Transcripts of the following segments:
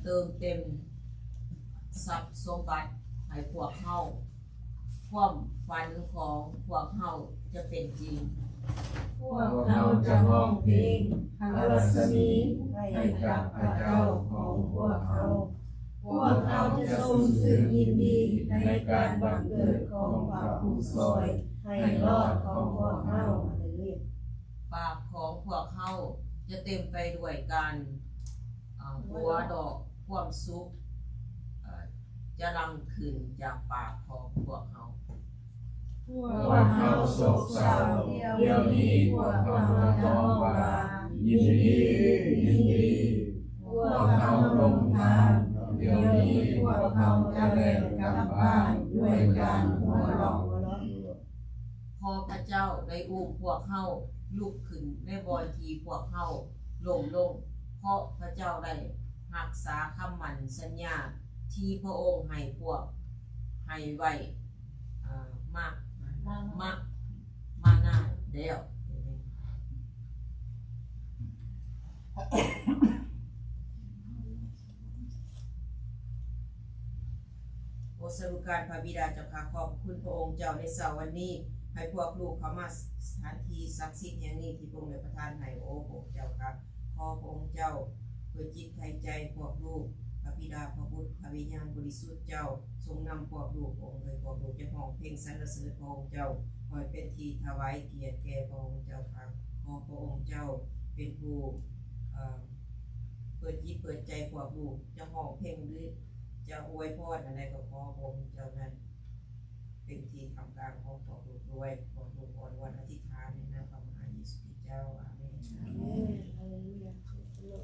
ເຕີມເຕັມຊັບສົມບັດໃຫ້ພວກເຮົາ. ຄວາມຝັນຂອງພວກເຮົາຈະເປັນຈິງ. ພວກເຮົາຈະຮ້ອງເພງພະລັດສະໝີໃຫ້ກັບພະເຈົ້າຂອງພວກເຮົາ. ພວກເຮົາຈະຊົມຊື່ຍິນດີໃນການບັງເກີດຂອງພະຜູ້ຊ່ອຍໃຫ້ລອດຂອງພວກເຮົາ. ປາກຂອງພວກເຮົາຈະເຕັມໄປດ້ວຍການ ອາ ຫົວເດາະ, ຄວາມສຸກ ອາ ຈະຫຼັ່ງຂຶ້ນຈາກປາກຂອງພວກເຮົາ. ພວກເຮົາໂສກເສົ້າ, ດຽວນີ້ພວກເຮົາຈະຮ້ອງວ່າ ຍິນດີ, ຍິນດີ. ພວກເຮົາລົງທານ, ດຽວນີ້ພວກເຮົາຈະແລ່ນກັບບ້ານດ້ວຍການຫົວເຣາະ. ເພາະພະເຈົ້າໄດ້ອຸ້ມພວກເຮົາລຸກຂຶ້ນໃນບ່ອນທີ່ພວກເຮົາລົ້ມລົງ, ເພາະພະເຈົ້າໄດ້ຮັກສາຄຳໝັ້ນສັນຍາທີ່ພະອົງໃຫ້ພວກ, ໃຫ້ໄວ້ ອາ ມາ, ມາ, ມານານແລ້ວ. ໂອ ສາທຸການພະບິດາເຈົ້າຂ້າ, ຂອບພະຄຸນພະອົງເຈົ້າໃນເຊົ້າວັນນີ້ ໃຫ້ພວກລູກເຂົ້າມາສະຖານທີ່ສັກສິດແຫ່ງນີ້ທີ່ພະອົງໄດ້ປະທານໃຫ້. ໂອ ພະອົງເຈົ້າຂ້າ, ຂໍພະອົງເຈົ້າເປີດຈິດໃຫ້ໃຈພວກລູກ, ພະບິດາ, ພະບຸດ, ພະວິນຍານບໍລິສຸດເຈົ້າຊົງນຳພວກລູກ. ພະອົງເອີຍ, ພວກລູກຈະຮ້ອງເພງສັນລະເສີນພະອົງເຈົ້າ, ຂໍໃຫ້ເປັນທີ່ຖວາຍກຽດແກ່ພະອົງເຈົ້າຂ້າ. ຂໍພະອົງເຈົ້າເປັນຜູ້, ເອີ, ເປີດຈິດເປີດໃຈພວກລູກ, ຈະຮ້ອງເພງ ຫຼື ຈະອວຍພອນອັນໃດກໍຂໍພະອົງເຈົ້ານັ້ນເປັນທີ່ທຳການຂອງພວກລູກດ້ວຍ. ພວກລູກອ້ອນວອນອະທິຖານໃນນາມພະມະຫາເຢຊູຄຣິສເຈົ້າ. ອາເມນ. ອາເມນ. ຮາເລລູຢາ.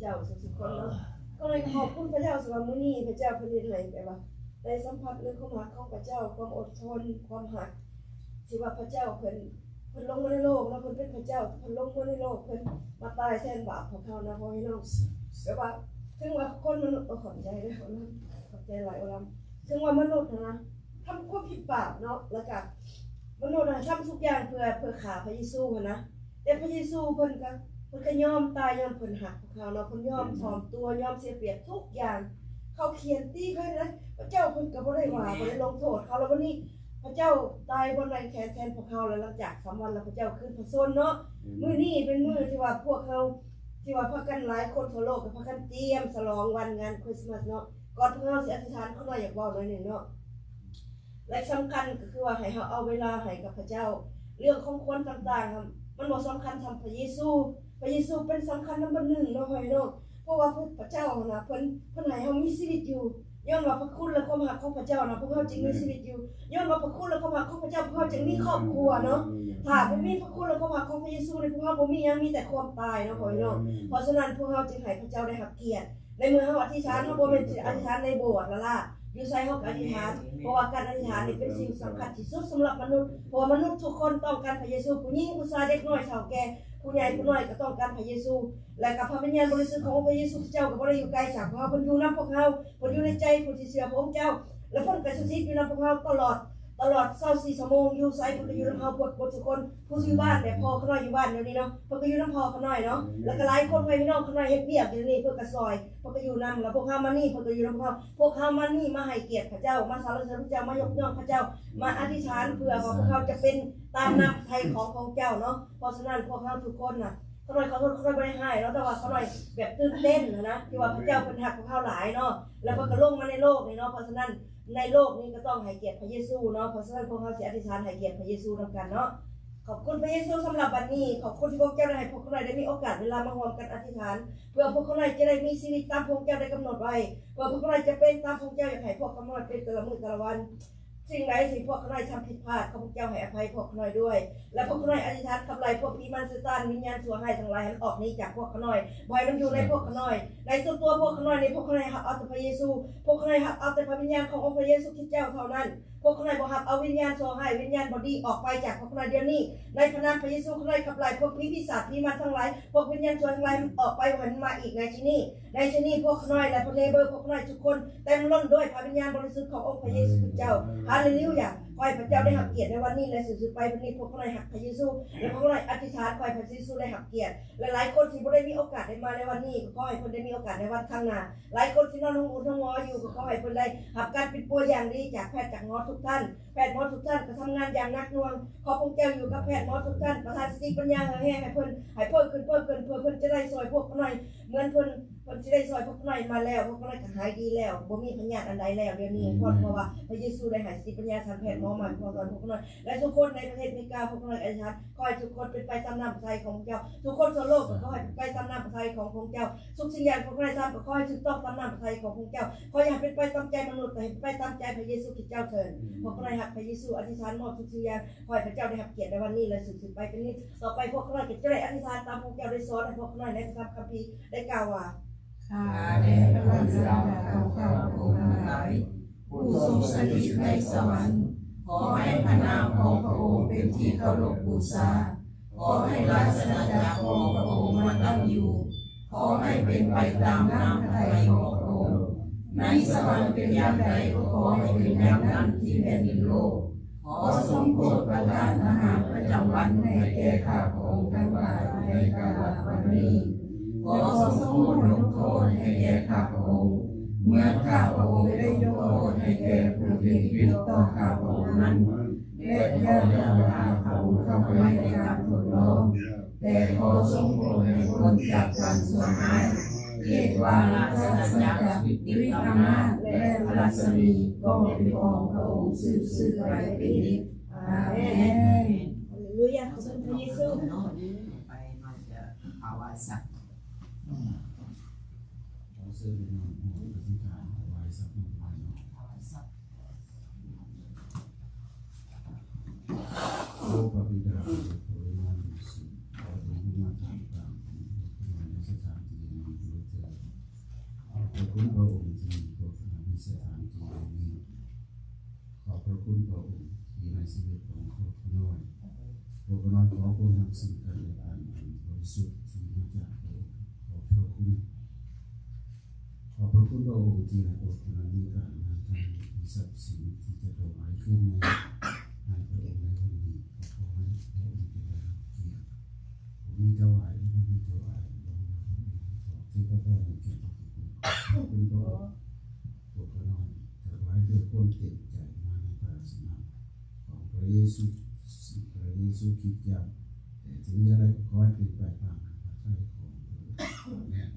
ເຈົ້າທຸກໆຄົນເນາະ. ກໍເລີຍຂອບຄຸນພະເຈົ້າສຳລັບມື້ນີ້ ພະເຈົ້າເພິ່ນເຮັດໃຫ້ແບບວ່າໄດ້ສຳຜັດເລື່ອງຄວາມຮັກຂອງພະເຈົ້າ, ຄວາມອົດທົນ, ຄວາມຮັກທີ່ວ່າພະເຈົ້າເພິ່ນ ເພິ່ນລົງມາໃນໂລກເນາະ, ເພິ່ນເປັນພະເຈົ້າ, ເພິ່ນລົງມາໃນໂລກ, ເພິ່ນມາຕາຍແທນບາບພວກເຮົານະ ພໍ່ແມ່ພີ່ນ້ອງ. ແບບວ່າເຖິງວ່າຄົນມະນຸດ, ໂອ້ ຂອບໃຈເດີໂອລຳ, ຂອບໃຈຫຼາຍໂອລຳ. ເຖິງວ່າມະນຸດຫັ້ນນະ ທຳຄວາມຜິດບາບເນາະ, ແລ້ວກະມະນຸດຫັ້ນທຳທຸກຢ່າງເພື່ອ, ເພື່ອຂ້າພະເຢຊູຫັ້ນນະ, ແຕ່ພະເຢຊູເພິ່ນກະ, ເພິ່ນກະຍອມຕາຍຍ້ອນເພິ່ນຮັກພວກເຮົາເນາະ, ເພິ່ນຍອມຖ່ອມຕົວ, ຍອມເສຍປຽບທຸກຢ່າງ. ເຂົາຂຽນຕິເພິ່ນນະ, ພະເຈົ້າເພິ່ນກະບໍ່ໄດ້ວ່າ, ບໍ່ໄດ້ລົງໂທດເຂົາ. ແລ້ວບັດນີ້ພະເຈົ້າຕາຍບົນໄມ້ແຂວນແທນພວກເຮົາ, ແລ້ວຫຼັງຈາກສາມວັນແລ້ວພະເຈົ້າຄືນພະຊົນເນາະ. ມື້ນີ້ເປັນມື້ທີ່ວ່າພວກເຮົາ ທີ່ວ່າພາກັນ ຫຼາຍຄົນທົ່ວໂລກກໍພາກັນຕຽມສະຫຼອງວັນງານຄຣິສມາສເນາະ. ກ່ອນພວກເຮົາຊິອະທິຖານ, ຂ້ານ້ອຍຢາກເວົ້າໜ້ອຍໜຶ່ງເນາະ. ແລະສຳຄັນກໍຄືວ່າໃຫ້ເຮົາເອົາເວລາໃຫ້ກັບພະເຈົ້າ. ເລື່ອງຂອງຄວາມຕ່າງໆ ມັນບໍ່ສຳຄັນສ່ຳພະເຢຊູ. ພະເຢຊູເປັນສຳຄັນນຳເບີໜຶ່ງເນາະ ພໍ່ແມ່ພີ່ນ້ອງ. ເພາະວ່າພະເຈົ້າຫັ້ນນະ ເພິ່ນ, ເພິ່ນໃຫ້ເຮົາມີຊີວິດຢູ່. ຍ້ອນວ່າພະຄຸນ ແລະ ຄວາມຮັກຂອງພະເຈົ້ານະ ພວກເຮົາຈຶ່ງມີຊີວິດຢູ່. ຍ້ອນວ່າພະຄຸນ ແລະ ຄວາມຮັກຂອງພະເຈົ້າ ພວກເຮົາຈຶ່ງມີຄອບຄົວເນາະ. ຖ້າບໍ່ມີພະຄຸນ ແລະ ຄວາມຮັກຂອງພະເຢຊູນີ້ ພວກເຮົາບໍ່ມີຫຍັງ, ມີແຕ່ຄວາມຕາຍເນາະ ພໍ່ແມ່ພີ່ນ້ອງ. ເພາະສະນັ້ນ ພວກເຮົາຈຶ່ງໃຫ້ພະເຈົ້າໄດ້ຮັບກຽດ. ໃນເມື່ອເຮົາອະທິຖານ, ເຮົາບໍ່ແມ່ນຊິອະທິຖານໃນໂບດລ້າໆ, ຢູ່ໃສເຮົາກໍອະທິຖານ. ເພາະວ່າການອະທິຖານນີ້ເປັນສິ່ງສຳຄັນທີ່ສຸດສຳລັບມະນຸດ, ເພາະວ່າມະນຸດທຸກຄົນຕ້ອງການພະເຢຊູ, ຜູ້ຍິງ, ຜູ້ຊາຍ, ເດັກນ້ອຍ, ເຖົ້າແກ່, ຜູ້ໃຫຍ່, ຜູ້ນ້ອຍກໍຕ້ອງການພະເຢຊູ. ແລະກໍພະວິນຍານບໍລິສຸດຂອງອົງພະເຢຊູຄຣິສຕະເຈົ້າກໍບໍ່ໄດ້ຢູ່ໄກຈາກພວກເຮົາ, ເພິ່ນຢູ່ນຳພວກເຮົາ, ເພິ່ນຢູ່ໃນໃຈຜູ້ທີ່ເຊື່ອພະອົງເຈົ້າ, ແລະເພິ່ນກໍສະຖິດຢູ່ນຳພວກເຮົາຕະຫຼອດ, ຕະຫຼອດຊາວສີ່ຊົ່ວໂມງ. ຢູ່ໃສເພິ່ນກໍຢູ່ນຳເຮົາເບິດ, ເບິດທຸກຄົນ. ຜູ້ທີ່ຢູ່ບ້ານແບບພໍ່ຂ້ານ້ອຍຢູ່ບ້ານດຽວນີ້ເນາະ, ເພິ່ນກໍຢູ່ນຳພໍ່ຂ້ານ້ອຍເນາະ. ແລ້ວກໍຫຼາຍຄົນ ພໍ່ແມ່ພີ່ນ້ອງຂ້ານ້ອຍເຮັດວຽກຢູ່ນີ້, ເພິ່ນກໍຊ່ອຍ, ເພິ່ນກໍຢູ່ນຳ. ແລ້ວພວກເຮົາມານີ້, ເພິ່ນກໍຢູ່ນຳພວກເຮົາ. ພວກເຮົາມານີ້ມາໃຫ້ກຽດພະເຈົ້າ, ມາສັນລະເສີນພະເຈົ້າ, ມາຍົກຍ້ອງພະເຈົ້າ, ມາອະທິຖານເພື່ອວ່າພວກເຮົາຈະເປັນຕາມນ້ຳພະໄທຂອງພະອົງເຈົ້າເນາະ. ເພາະສະນັ້ນພວກເຮົາທຸກຄົນນະ, ຂ້ານ້ອຍຂໍໂທດ, ຂ້ານ້ອຍບໍ່ໄດ້ຮ້າຍເນາະ, ແຕ່ວ່າຂ້ານ້ອຍແບບຕື່ນເຕັ້ນຫັ້ນນະ ທີ່ວ່າພະເຈົ້າເພິ່ນຮັກພວກເຮົາຫຼາຍເນາະ, ແລ້ວເພິ່ນກໍລົງມາໃນໂລກນີ້ເນາະ. ເພາະສະນັ້ນໃນໂລກນີ້ກໍຕ້ອງໃຫ້ກຽດພະເຢຊູເນາະ. ເພາະສະນັ້ນພວກເຮົາຊິອະທິຖານໃຫ້ກຽດພະເຢຊູນຳກັນເນາະ. ຂອບຄຸນພະເຢຊູສຳລັບວັນນີ້, ຂອບຄຸນທີ່ພວກເຈົ້າໄດ້ໃຫ້ພວກຂ້ານ້ອຍໄດ້ມີໂອກາດເວລາມາຮ່ວມກັນອະທິຖານ ເພື່ອພວກຂ້ານ້ອຍຈະໄດ້ມີຊີວິດຕາມພະອົງເຈົ້າໄດ້ກຳນົດໄວ້, ເພື່ອພວກຂ້ານ້ອຍຈະເປັນຕາມພະອົງເຈົ້າຢາກໃຫ້ພວກຂ້ານ້ອຍເປັນແຕ່ລະມື້ແຕ່ລະວັນ. ສິ່ງໃດທີ່ພວກຂ້ານ້ອຍທຳຜິດພາດ, ຂໍພວກເຈົ້າໃຫ້ອະໄພພວກຂ້ານ້ອຍດ້ວຍ. ແລະ ພວກຂ້ານ້ອຍອະທິຖານຂັບໄລ່ພວກຜີມານຊາຕານ, ວິນຍານຊົ່ວຮ້າຍທັງຫຼາຍ ໃຫ້ມັນອອກໜີຈາກພວກຂ້ານ້ອຍ, ບໍ່ໃຫ້ມັນຢູ່ໃນພວກຂ້ານ້ອຍ. ໃນສ່ວນຕົວພວກຂ້ານ້ອຍນີ້, ພວກຂ້ານ້ອຍຮັບເອົາແຕ່ພະເຢຊູ, ພວກຂ້ານ້ອຍຮັບເອົາແຕ່ພະວິນຍານຂອງອົງພະເຢຊູຄຣິສຕະເຈົ້າເທົ່ານັ້ນ. ພວກຂ້ານ້ອຍບໍ່ຮັບເອົາວິນຍານຊົ່ວຮ້າຍ, ວິນຍານບໍ່ດີອອກໄປຈາກພວກຂ້ານ້ອຍດຽວນີ້. ໃນພະນາມພະເຢຊູ, ຂ້ານ້ອຍຂັບໄລ່ພວກຜີປີສາດ, ຜີມານທັງຫຼາຍ, ພວກວິນຍານຊົ່ວທັງຫຼາຍ ໃຫ້ມັນອອກໄປ, ບໍ່ໃຫ້ມັນມາອີກໃນທີ່ນີ້. ໃນທີ່ນີ້ພວກຂ້ານ້ອຍ ແລະ ພະເນເບີພວກຂ້ານ້ອຍທຸກຄົນເຕັມລົ້ນດ້ວຍພະວິນຍານບໍລິສຸດຂອງອົງພະເຢຊູຄຣິສຕະເຈົ້າ. ຮາເລລູຢາ. ຂໍໃຫ້ພະເຈົ້າໄດ້ຮັບກຽດໃນວັນນີ້ ແລະ ສືບໆໄປວັນນີ້. ພວກຂ້ານ້ອຍຮັກພະເຢຊູ ແລະ ພວກຂ້ານ້ອຍອະທິຖານ ຂໍໃຫ້ພະເຢຊູໄດ້ຮັບກຽດ. ແລະ ຫຼາຍຄົນທີ່ບໍ່ໄດ້ມີໂອກາດໄດ້ມາໃນວັນນີ້ ກໍຂໍໃຫ້ເພິ່ນໄດ້ມີໂອກາດໃນວັນຂ້າງໜ້າ. ຫຼາຍຄົນທີ່ນອນໂຮງໝໍ ໂຮງໝໍຢູ່ ກໍຂໍໃຫ້ເພິ່ນໄດ້ຮັບການປິ່ນປົວຢ່າງດີຈາກແພດ ຈາກໝໍທຸກທ່ານ. ແພດໝໍທຸກທ່ານກໍທຳງານຢ່າງໜັກໜ່ວງ. ຂໍພະເຈົ້າຢູ່ກັບແພດໝໍທຸກທ່ານ, ປະທານສະຕິປັນຍາເຫື່ອແຮງໃຫ້ເພິ່ນ, ໃຫ້ເພີ່ມຂຶ້ນ, ເພີ່ມຂຶ້ນ, ເພື່ອເພິ່ນຈະໄດ້ຊ່ອຍພວກຂ້ານ້ອຍ ເໝືອນເພິ່ນ, ເພິ່ນຊິໄດ້ຊ່ອຍພວກຂ້ານ້ອຍມາແລ້ວ, ພວກຂ້ານ້ອຍກໍຫາຍດີແລ້ວ, ບໍ່ມີພະຍາດອັນໃດແລ້ວດຽວນີ້. ອາເມນ. ເພາະວ່າພະເຢຊູໄດ້ໃຫ້ສະຕິປັນຍາທາງແພດໝໍມາ ພວກຂ້ານ້ອຍ ແລະ ທຸກຄົນໃນປະເທດອາເມລິກາ, ພວກຂ້ານ້ອຍອະທິຖານ ຂໍໃຫ້ທຸກຄົນເປັນໄປຕາມນ້ຳພະໄທຂອງພະເຈົ້າ. ທຸກຄົນທົ່ວໂລກກໍຂໍໃຫ້ເປັນໄປຕາມນ້ຳພະໄທຂອງພະເຈົ້າ. ທຸກສິ່ງຢ່າງພວກຂ້ານ້ອຍທຳກໍຂໍໃຫ້ຖືກຕ້ອງຕາມນ້ຳພະໄທຂອງພະເຈົ້າ. ຂໍຢ່າໃຫ້ເປັນໄປຕາມໃຈມະນຸດ, ແຕ່ໃຫ້ເປັນໄປຕາມໃຈພະເຢຊູຄຣິສຕະເຈົ້າເທີ້ນ. ອາເມນ. ພວກຂ້ານ້ອຍຮັກພະເຢຊູ, ອະທິຖານມອບທຸກສິ່ງຢ່າງ ຂໍໃຫ້ພະເຈົ້າໄດ້ຮັບກຽດໃນວັນນີ້ ແລະ ສືບໆໄປເປັນນີ້. ຕໍ່ໄປພວກຂ້ານ້ອຍກໍຈະໄດ້ອະທິຖານຕາມພວກເຈົ້າໄດ້ສອນໃຫ້ພວກຂ້ານ້ອຍໃນພະທຳຄຳພີໄດ້ກ່າວວ່າ ຂ້າແດ່ພະລາຊາດາເຈົ້າຂ້າພະອົງທັງຫຼາຍ ຜູ້ຊົງສະຖິດໃນສະຫວັນ, ຂໍໃຫ້ພະນາມຂອງພະອົງເປັນທີ່ເຄົາລົບບູຊາ, ຂໍໃຫ້ລາຊະອານາຈັກຂອງພະອົງມາຕັ້ງຢູ່, ຂໍໃຫ້ເປັນໄປຕາມນ້ຳພະໄທຂອງພະອົງ, ໃນສະຫວັນເປັນຢ່າງໃດ ກໍຂໍໃຫ້ເປັນຢ່າງນັ້ນທີ່ແຜ່ນດິນໂລກ. ຂໍຊົງໂປດປະທານອາຫານປະຈຳວັນໃຫ້ແກ່ຂ້າພະອົງທັງຫຼາຍໃນກາລະວັນນີ້. ຂໍຊົງລົງໂທດໃຫ້ແກ່ຂ້າພະອົງ ເໝືອນຂ້າພະອົງໄດ້ຍົກໂທດໃຫ້ແກ່ຜູ້ທີ່ຜິດຕໍ່ຂ້າພະອົງນັ້ນ, ແລະ ຢ່ານຳພາຂ້າພະອົງເຂົ້າໄປໃນການທົດລອງ, ແຕ່ຂໍຊົງໂປດໃຫ້ພົ້ນຈາກການຊົ່ວຮ້າຍ, ເຫດວ່າລາຊະອານາຈັກ, ອານາດ ແລະ ພະລັດສະໝີ ກໍເປັນຂອງພະອົງສືບໆໄປເປັນນິດ. ອາເມນ. ຮາເລລູຢາ ຂອບຄຸນພະເຢຊູ. ໂອ້ ພະບິດາ ໂອ້ ພະວິນຍານບໍລິສຸດ ຂໍຈົ່ງລົງມາຖາມຕາມ ໃນສະຖານທີ່ແຫ່ງນີ້ດ້ວຍເທີ້ນ. ขอบคุณพระองค์ที่พวกข้ามีสถานที่แห่งนี้ ขอบพระคุณพระองค์ที่ในชีวิตของพวกข้าน้อย พวกข้าน้อยขอพระองค์นำซึ่งกันและกันอันบริสุทธิ์ที่มาจากพระองค์ ขอบพระคุณ ขอบพระคุณพระองค์ที่ให้พวกข้าน้อยมีการงานทางมีทรัพย์สินที่จะถวายเครื่องในให้พระองค์ในวันนี้ ขอให้พระองค์เป็นพระเกียรติ ผมมีถวาย ผมมีถวาย ขอที่พระองค์เกียรติคุณ ขอบคุณพระองค์ พวกข้าน้อยถวายด้วยความเต็มใจมาในพระราชนามของพระเยซู พระเยซูคริสต์เจ้า แต่ถึงอย่างไรก็ขอให้เป็นไปตามพระทัยของพระองค์ อาเมน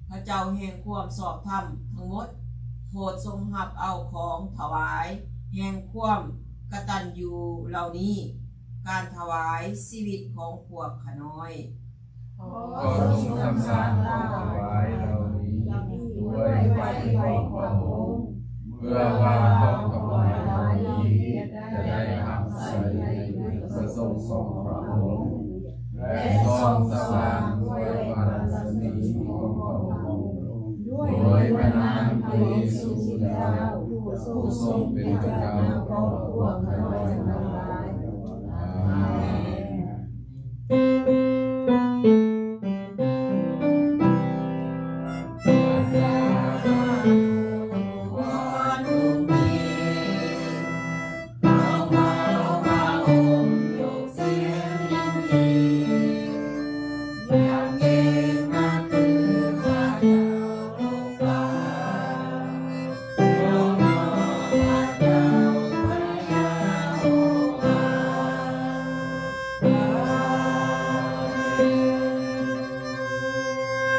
ພະເຈົ້າແຫ່ງຄວາມຊອບທຳທັງໝົດ ໂປດຊົງຮັບເອົາຂອງຖວາຍແຫ່ງຄວາມກະຕັນຍູເຫຼົ່ານີ້, ການຖວາຍຊີວິດຂອງພວກຂ້ານ້ອຍ. ຂໍຊົງຮັບສານຂອງຖວາຍເຫຼົ່ານີ້ດ້ວຍໄຟຂອງພະອົງ, ເພື່ອວ່າຂອງຖວາຍເຫຼົ່ານີ້ຈະໄດ້ຮັບໃຊ້ໃນຈຸດປະສົງຂອງພະອົງ ແລະ ສ່ອງສະຫວ່າງດ້ວຍພະລັກສະມີຂອງພະອົງ ໂດຍພະນາມພະເຢຊູຄຣິດເຈົ້າ ຜູ້ຊົງເປັນພະເຈົ້າຂອງພວກຂ້ານ້ອຍທັງຫຼາຍ. ອາເມນ.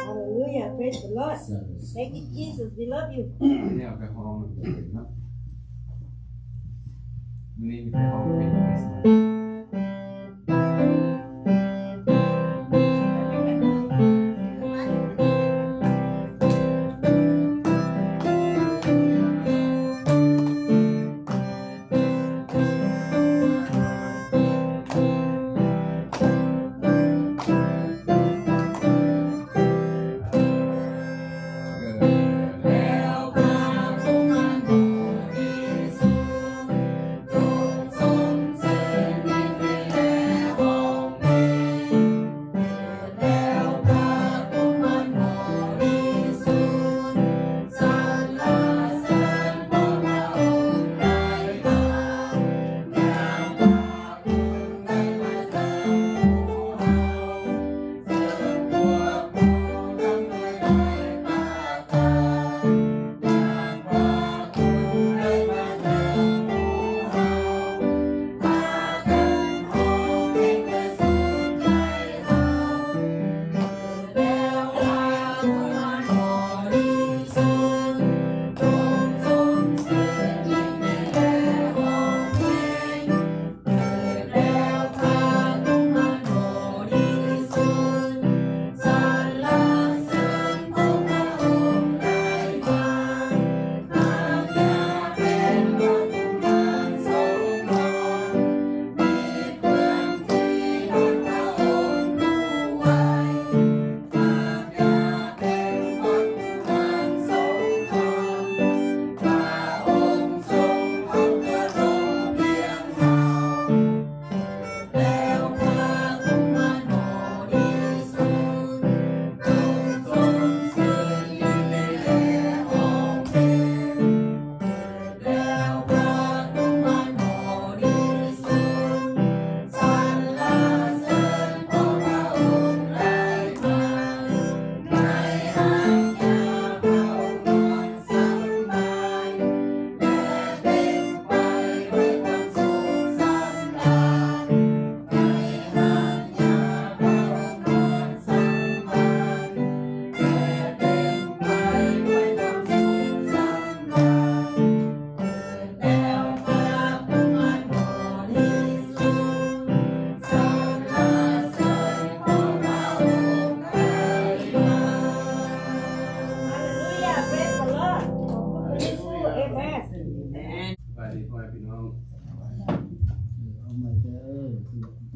Hallelujah. Praise the Lord. Thank you, Jesus. We love you. ແນວໄປຮ້ອງນຳກັນເນາະ ມື້ນີ້ໄປຮ້ອງເປັນຄຣິສມາສ.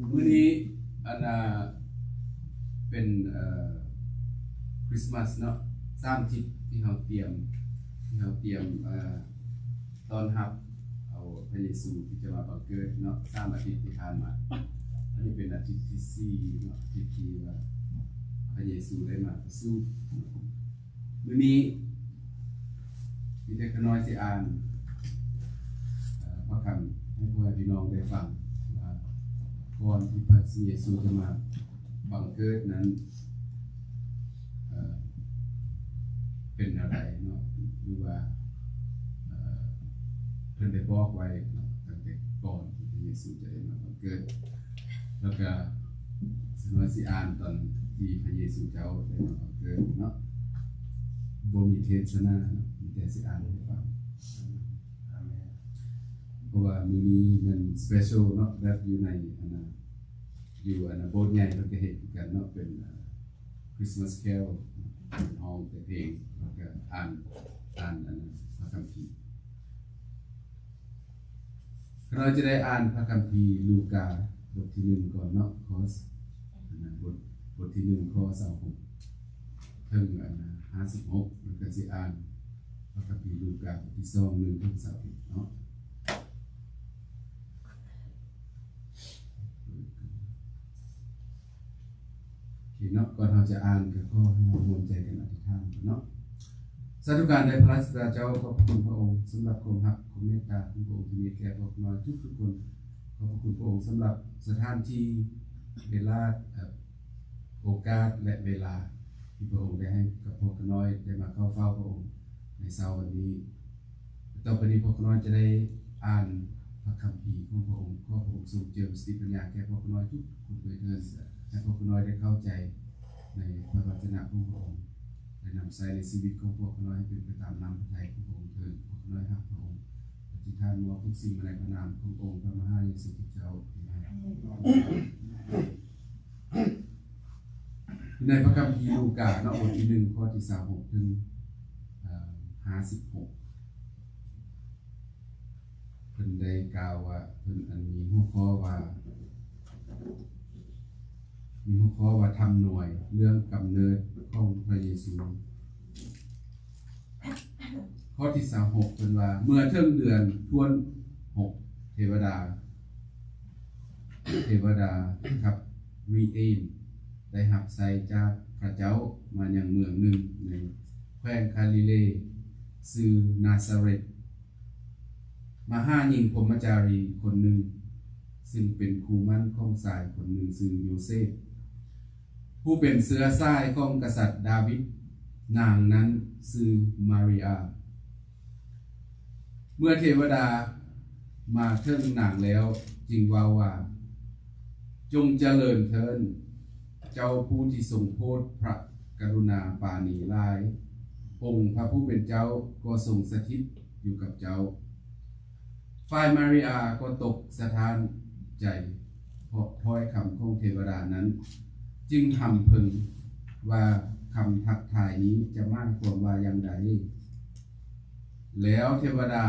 ມື້ນີ້ອັນນ່າເປັນເອີ ຄຣິສມາສເນາະ ສາມທິດທີ່ເຮົາຕຽມ ທີ່ເຮົາຕຽມເອີ ຕ້ອນຮັບເອົາພະເຢຊູທີ່ຈະມາບັງເກີດເນາະ ສາມອາທິດທີ່ຜ່ານມາ. ອັນນີ້ເປັນອາທິດທີສີ່ເນາະ ອາທິດທີ່ວ່າພະເຢຊູໄດ້ມາປະສູດ. ມື້ນີ້ມີແຕ່ຂ້ານ້ອຍຊິອ່ານເອີ ພະຄຳໃຫ້ພໍ່ແມ່ພີ່ນ້ອງໄດ້ຟັງວ່າ ກ່ອນທີ່ພະເຢຊູຈະມາບັງເກີດນັ້ນ ເອີ ເປັນແນວໃດເນາະ ຫຼືວ່າ ເອີ ເພິ່ນໄດ້ບອກໄວ້ເນາະ ຕັ້ງແຕ່ກ່ອນທີ່ພະເຢຊູຈະໄດ້ມາບັງເກີດ. ແລ້ວກະສະນ້ອຍຊິອ່ານຕອນທີ່ພະເຢຊູເຈົ້າໄດ້ມາບັງເກີດເນາະ ບໍ່ມີເທດສະໜາເນາະ ມີແຕ່ຊິອ່ານໃຫ້ຟັງ. ອາເມນ. ເພາະວ່າມື້ນີ້ແມ່ນສະເປເຊີນເນາະ ແບບຢູ່ໃນອັນນ່າ ຢູ່ອັນນ່າໂບດໃຫຍ່ເພິ່ນກະເຮັດຄືກັນເນາະ ເປັນຄຣິສມາສແຄໂຣລ ເປັນຮ້ອງແຕ່ເພງ ແລ້ວກະອ່ານ ອ່ານອັນນ່າພະຄຳພີ. ຂ້ານ້ອຍຈະໄດ້ອ່ານພະຄຳພີລູກາ ບົດທີໜຶ່ງກ່ອນເນາະ ຂໍ້ ອັນນ່າ ບົດ ບົດທີໜຶ່ງ ຂໍ້ຊາວຫົກ ເຖິງອັນນ່າຫ້າສິບຫົກ ແລ້ວກະຊິອ່ານພະຄຳພີລູກາ ບົດທີສອງ ໜຶ່ງເຖິງຊາວເອັດເນາະ. ໂອເຄເນາະ ກ່ອນເຮົາຈະອ່ານ ກໍຂໍໃຫ້ເຮົາຮ່ວມໃຈກັນອະທິຖານກ່ອນເນາະ. ສາທຸການແດ່ພະລາຊາເຈົ້າ ຂອບພະຄຸນພະອົງສຳລັບຄວາມຮັກ ຄວາມເມດຕາຂອງພະອົງທີ່ມີແກ່ພວກຂ້ານ້ອຍທຸກໆຄົນ. ຂອບພະຄຸນພະອົງສຳລັບສະຖານທີ່ ເວລາ ເອີ ໂອກາດ ແລະ ເວລາທີ່ພະອົງໄດ້ໃຫ້ກັບພວກຂ້ານ້ອຍໄດ້ມາເຂົ້າເຝົ້າພະອົງໃນເຊົ້າວັນນີ້. ຕໍ່ໄປນີ້ພວກຂ້ານ້ອຍຈະໄດ້ອ່ານພະຄຳພີຂອງພະອົງ. ຂໍພະອົງຊົງເຈີມສະຕິປັນຍາແກ່ພວກຂ້ານ້ອຍທຸກຄົນດ້ວຍເທີ້ນ. ໃຫ້ພວກຂ້ານ້ອຍໄດ້ເຂົ້າໃຈໃນພະວັດຈະນະຂອງພະອົງ ແລະ ນຳໃຊ້ໃນຊີວິດຂອງພວກຂ້ານ້ອຍໃຫ້ເປັນໄປຕາມນ້ຳພະໄທຂອງພະອົງເທີ້ນ. ພວກຂ້ານ້ອຍຮັກພະອົງ. ອະທິຖານມອບທຸກສິ່ງມາໃນພະນາມຂອງອົງພະມະຫາເຢຊູຄຣິສເຈົ້າ. ອາເມນ. ໃນພະຄຳພີລູກາເນາະ ບົດທີໜຶ່ງ ຂໍ້ທີຊາວຫົກ ເຖິງ ເອີ ຫ້າສິບຫົກ ເພິ່ນໄດ້ກ່າວວ່າ ເພິ່ນອັນມີຫົວຂໍ້ວ່າ ມີຫົວຂໍ້ວ່າ ທຳນວຍເລື່ອງກຳເນີດຂອງພະເຢຊູ. ຂໍ້ທີຊາວຫົກ ເພິ່ນວ່າ ເມື່ອເຖິງເດືອນຖ້ວນຫົກ ເທວະດາ ເທວະດາກັບຣິເອນ ໄດ້ຮັບໃຊ້ຈາກພະເຈົ້າມາຍັງເມືອງໜຶ່ງໃນແຂວງຄາລີເລ ຊື່ນາຊາເຣດ. ມາຫາຍິງພົມມະຈາລີຄົນໜຶ່ງ ຊຶ່ງເປັນຄູ່ໝັ້ນຂອງຊາຍຄົນໜຶ່ງຊື່ໂຢເຊບ ຜູ້ເປັນເຊື້ອສາຍຂອງກະສັດດາວິດ, ນາງນັ້ນຊື່ມາຣິອາ. ເມື່ອເທວະດາມາເຖິງນາງແລ້ວ ຈຶ່ງເວົ້າວ່າ, ຈົ່ງຈະເລີນເທີ້ນ ເຈົ້າຜູ້ທີ່ຊົງໂຜດພະກະລຸນາປານີຫຼາຍ, ອົງພະຜູ້ເປັນເຈົ້າກໍຊົງສະຖິດຢູ່ກັບເຈົ້າ. ຝ່າຍມາຣິອາກໍຕົກສະທ້ານໃຈເພາະຖ້ອຍຄຳຂອງເທວະດານັ້ນ, ຈຶ່ງຮຳເພິງວ່າຄຳທັກທາຍນີ້ຈະໝາຍຄວາມວ່າຢ່າງໃດ. ແລ້ວເທວະດາ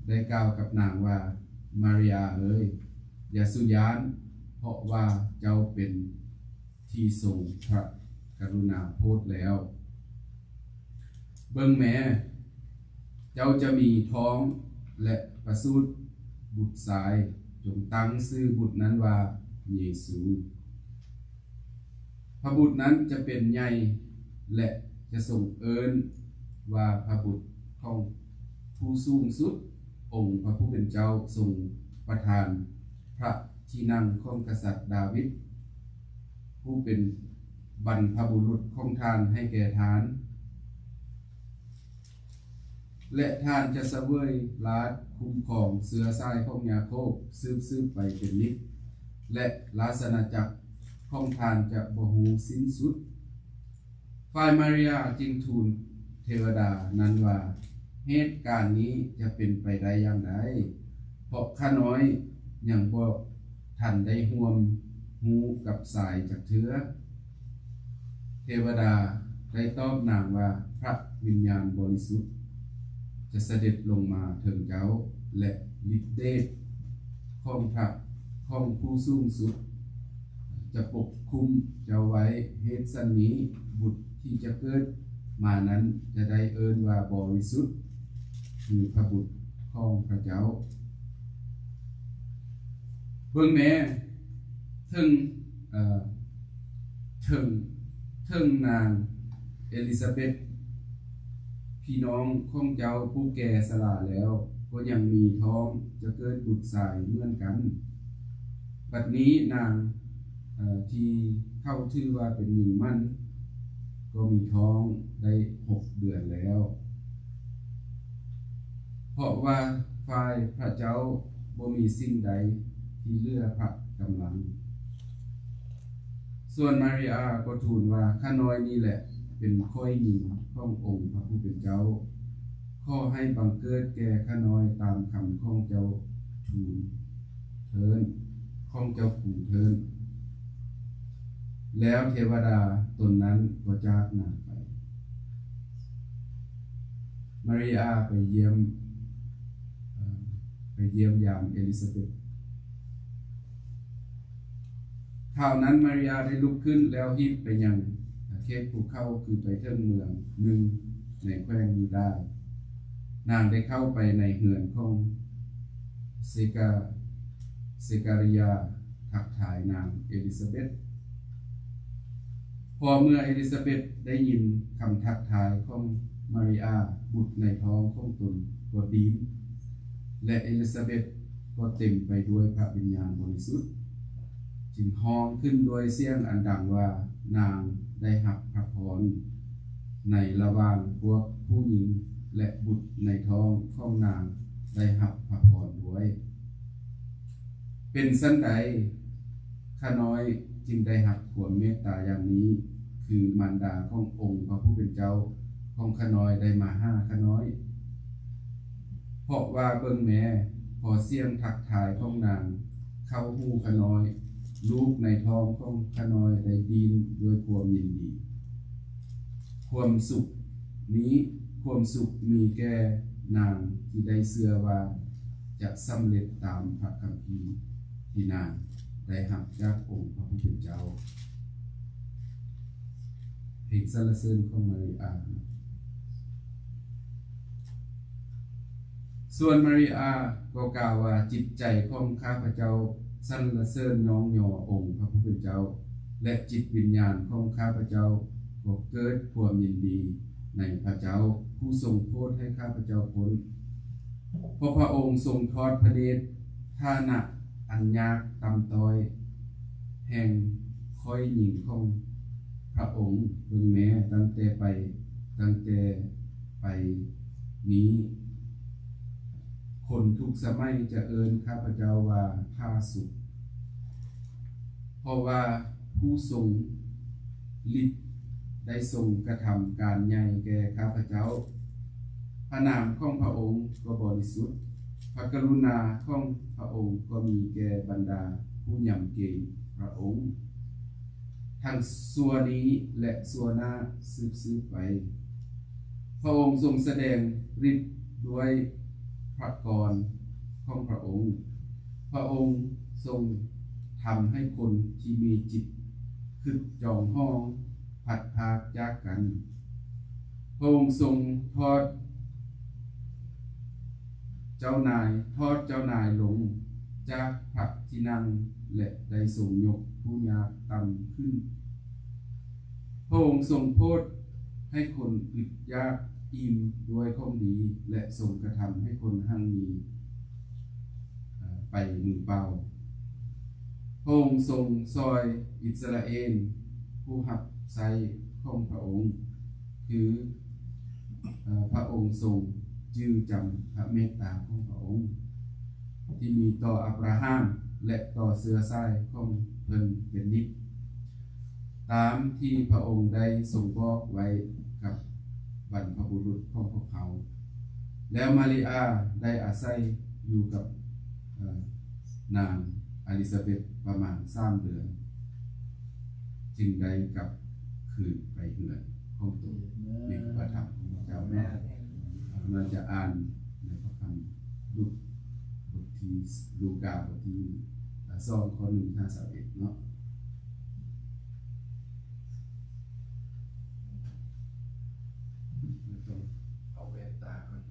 ໄດ້ກ່າວກັບນາງວ່າ, ມາຣິອາເອີຍ, ຢ່າສູ່ຢ້ານ, ເພາະວ່າເຈົ້າເປັນທີ່ຊົງພະກະລຸນາໂພດແລ້ວ. ເບິ່ງແມ, ເຈົ້າຈະມີທ້ອງ ແລະ ປະສູດບຸດຊາຍ, ຈົ່ງຕັ້ງຊື່ບຸດນັ້ນວ່າເຢຊູ. ພະບຸດນັ້ນຈະເປັນໃຫຍ່ ແລະ ຈະຊົງເອີ້ນວ່າພະບຸດຂອງຜູ້ສູງສຸດ. ອົງພະຜູ້ເປັນເຈົ້າຊົງປະທານພະທີ່ນັ່ງຂອງກະສັດດາວິດ ຜູ້ເປັນບັນພະບຸລຸດຂອງທ່ານໃຫ້ແກ່ທ່ານ, ແລະ ທ່ານຈະສະເຫວີຍລາດຄຸ້ມຄອງເຊື້ອສາຍຂອງຢາໂຄບສືບໆໄປເປັນນິດ, ແລະ ລາຊະອານາຈັກຂອງທ່ານຈະບໍ່ຮູ້ສິ້ນສຸດ. ຝ່າຍມາຣິອາຈຶ່ງທູນເທວະດານັ້ນວ່າ, ເຫດການນີ້ຈະເປັນໄປໄດ້ຢ່າງໃດ? ເພາະຂ້ານ້ອຍຍັງບໍ່ທັນໄດ້ຮ່ວມຮູ້ກັບຊາຍຈັກເທື່ອ. ເທວະດາໄດ້ຕອບນາງວ່າ, ພະວິນຍານບໍລິສຸດຈະສະເດັດລົງມາເຖິງເຈົ້າ, ແລະ ລິດເດດຂອງພະ ຂອງຜູ້ສູງສຸດຈະປົກຄຸມເຈົ້າໄວ້. ເຫດສັນນີ້ ບຸດທີ່ຈະເກີດມານັ້ນຈະໄດ້ເອີ້ນວ່າບໍລິສຸດ ຄືພະບຸດຂອງພະເຈົ້າ. ເບິ່ງແມ້ ເຖິງ ເອີ ເຖິງ ເຖິງນາງເອລິຊາເບັດ ພີ່ນ້ອງຂອງເຈົ້າຜູ້ແກ່ຊະລາແລ້ວ ກໍຍັງມີທ້ອງຈະເກີດບຸດຊາຍເໝືອນກັນ. ບັດນີ້ນາງ ເອີ ທີ່ເຂົາຖືວ່າເປັນຍິງໝັ້ນ ກໍມີທ້ອງໄດ້ຫົກເດືອນແລ້ວ. ເພາະວ່າຝ່າຍພະເຈົ້າບໍ່ມີສິ່ງໃດທີ່ເຫຼືອພະກຳລັງ. ສ່ວນມາຣິອາກໍທູນວ່າ, ຂ້ານ້ອຍນີ້ແຫຼະເປັນຂ້ອຍຍິງຂອງອົງພະຜູ້ເປັນເຈົ້າ. ຂໍໃຫ້ບັງເກີດແກ່ຂ້ານ້ອຍຕາມຄຳຂອງເຈົ້າທູນເທີ້ນ, ຂອງເຈົ້າຄູເທີ້ນ. ແລ້ວເທວະດາຕົນນັ້ນກໍຈາກນາງໄປ. ມາຣິອາໄປຢ້ຽມ ເອີ ໄປຢ້ຽມຢາມເອລິຊາເບັດ. ຄາວນັ້ນມາຣິອາໄດ້ລຸກຂຶ້ນແລ້ວຮີບໄປຍັງເຂດພູເຂົາ ຄືໄປເຖິງເມືອງໜຶ່ງໃນແຂວງຢູດາ. ນາງໄດ້ເຂົ້າໄປໃນເຮືອນຂອງເຊກາ ເຊກາຣິຍາ ທັກທາຍນາງເອລິຊາເບັດ. ພໍເມື່ອເອລິຊາເບັດໄດ້ຍິນຄຳທັກທາຍຂອງມາຣິອາ, ບຸດໃນທ້ອງຂອງຕົນກໍດີ້ນ ແລະ ເອລິຊາເບັດກໍເຕັມໄປດ້ວຍພະວິນຍານບໍລິສຸດ, ຈຶ່ງຮ້ອງຂຶ້ນດ້ວຍສຽງອັນດັງວ່າ, ນາງໄດ້ຮັບພະພອນໃນລະຫວ່າງພວກຜູ້ຍິງ, ແລະ ບຸດໃນທ້ອງຂອງນາງໄດ້ຮັບພະພອນດ້ວຍ. ເປັນສັນໃດ ຂ້ານ້ອຍຈຶ່ງໄດ້ຮັບຄວາມເມດຕາຢ່າງນີ້, ຄືມານດາຂອງອົງພະຜູ້ເປັນເຈົ້າຂອງຂ້ານ້ອຍໄດ້ມາຫາຂ້ານ້ອຍ? ເພາະວ່າເບິ່ງແມ້, ພໍສຽງທັກທາຍຂອງນາງເຂົ້າຫູຂ້ານ້ອຍ, ລູກໃນທ້ອງຂອງຂ້ານ້ອຍໄດ້ດີ້ນດ້ວຍຄວາມຍິນດີ. ຄວາມສຸກນີ້, ຄວາມສຸກມີແກ່ນາງທີ່ໄດ້ເຊື່ອວ່າຈະສຳເລັດຕາມພະຄຳພີທີ່ນາງໄດ້ຮັບຈາກອົງພະຜູ້ເປັນເຈົ້າ. ເພງສັນລະເສີນຂອງມາຣິອາ. ສ່ວນມາຣິອາກໍກ່າວວ່າ, ຈິດໃຈຂອງຂ້າພະເຈົ້າສັນລະເສີນຍ້ອງຍໍອົງພະຜູ້ເປັນເຈົ້າ, ແລະ ຈິດວິນຍານຂອງຂ້າພະເຈົ້າກໍເກີດຄວາມຍິນດີໃນພະເຈົ້າ, ຜູ້ຊົງໂຜດໃຫ້ຂ້າພະເຈົ້າພົ້ນ. ເພາະພະອົງຊົງທອດພະເນດຖານະອັນຍາກຕ່ຳຕ້ອຍແຫ່ງຂ້ອຍຍິງຂອງພະອົງ. ເບິ່ງແມ້, ຕັ້ງແຕ່ໄປ, ຕັ້ງແຕ່ໄປນີ້, ຄົນທຸກສະໄໝຈະເອີ້ນຂ້າພະເຈົ້າວ່າຜາສຸກ, ເພາະວ່າຜູ້ຊົງລິດໄດ້ຊົງກະທຳການໃຫຍ່ແກ່ຂ້າພະເຈົ້າ. ພະນາມຂອງພະອົງກໍບໍລິສຸດ, ພະກະລຸນາຂອງພະອົງກໍມີແກ່ບັນດາຜູ້ຍຳເກງພະອົງ ທັງຊົ່ວນີ້ ແລະ ຊົ່ວໜ້າສືບໆໄປ. ພະອົງຊົງສະແດງລິດດ້ວຍພະກອນຂອງພະອົງ. ພະອົງຊົງທຳໃຫ້ຄົນທີ່ມີຈິດຄຶດຈອງຫອງພັດພາກຈາກກັນ. ພະອົງຊົງທອດເຈົ້ານາຍ, ທອດເຈົ້ານາຍລົງຈາກພະທີ່ນັ່ງ ແລະ ໄດ້ຊົງຍົກຜູ້ຍາກຕ່ຳຂຶ້ນ. ພະອົງຊົງໂຜດໃຫ້ຄົນອຶດຢາກອີ່ມດ້ວຍຂອງດີ ແລະ ຊົງກະທຳໃຫ້ຄົນຮັ່ງມີ ເອີ ໄປມືເປົ່າ. ພະອົງຊົງຊ່ອຍອິດສະຣາເອນ ຜູ້ຮັບໃຊ້ຂອງພະອົງ, ຄື ເອີ ພະອົງຊົງຈື່ຈຳພະເມດຕາຂອງພະອົງ ທີ່ມີຕໍ່ອາບຣາຮາມ ແລະ ຕໍ່ເຊື້ອສາຍຂອງເພິ່ນເປັນນິດ, ຕາມທີ່ພະອົງໄດ້ຊົງບອກໄວ້ກັບບັນພະບຸລຸດຂອງພວກເຮົາ. ແລ້ວມາຣິອາໄດ້ອາໄສຢູ່ກັບ ເອີ ນາງອາລິຊາເບັດປະມານສາມເດືອນ, ຈຶ່ງໄດ້ກັບຄືນໄປເຮືອນຂອງຕົນ. ນີ້ຄືພະທຳຂອງພະເຈົ້າ. ແມ່ນ. ກຳລັງຈະອ່ານໃນພະຄຳລຸກ ບົດທີ ລູກາ ບົດທີ ເອີ ສອງ ຂໍ້ ໜຶ່ງ ຫາ ຊາວເອັດ ເນາະ. ຕ້ອງເອົາແວ່ນຕາກ່ອນ.